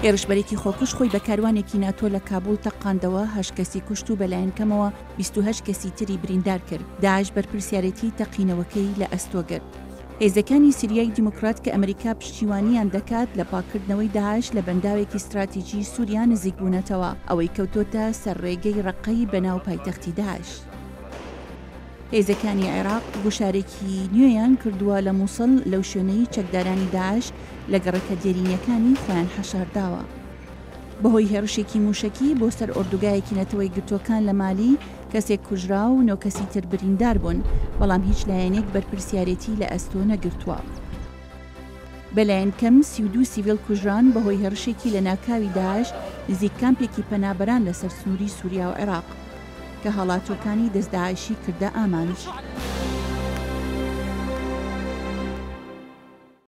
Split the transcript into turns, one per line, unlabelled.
هێرشبەرێکی خۆکوژ خۆی بە کاروانێکی ناتۆ لە کابوڵ تەقاندەوە، هەشت کەسی کوشت و بەلایەن کەمەوە 28 کەسی تری بریندار کرد. داعش بەرپرسیارێتیی تەقینەوەکەی لە ئەستۆ گرت. هێزەکانی سوریای دیموکرات کە ئەمریکا پشتیوانیان دەکات لە پاککردنەوەی داعش لە بەنداوێکی ستراتیجی سوریا نزیکبوونەتەوە، ئەوەی کەوتۆتە سەر رێگەی رەققەی بەناو پایتەختی داعش. هێزەکانی عێراق گوشارێکی نوێیان کردووە لە موسڵ لەو شوێنەی چەکدارانی داعش لە گەڕەکە دێرینەکانی خۆیان حەشارداوە. بەهۆی هێڕشێکی مووشەکی بۆ سەر ئۆردوگایەکی نەتەوەیەکگرتووەکان لە مالی، کەسێک کوژرا و نۆ کەسی تر بریندار بوون، بەڵام هیچ لایەنێک بەرپرسیارێتی لە ئەستۆ نەگرتووە. بەلایەن کەم 32 سیڤیل کوژران بەهۆی هێڕشێکی لەناکاوی داعش نزیک کامپێکی پەنابەران لەسەر سنووری سووریا و عێراق، کە هاڵاتووەکانی دەست داعشی کردە ئامانج.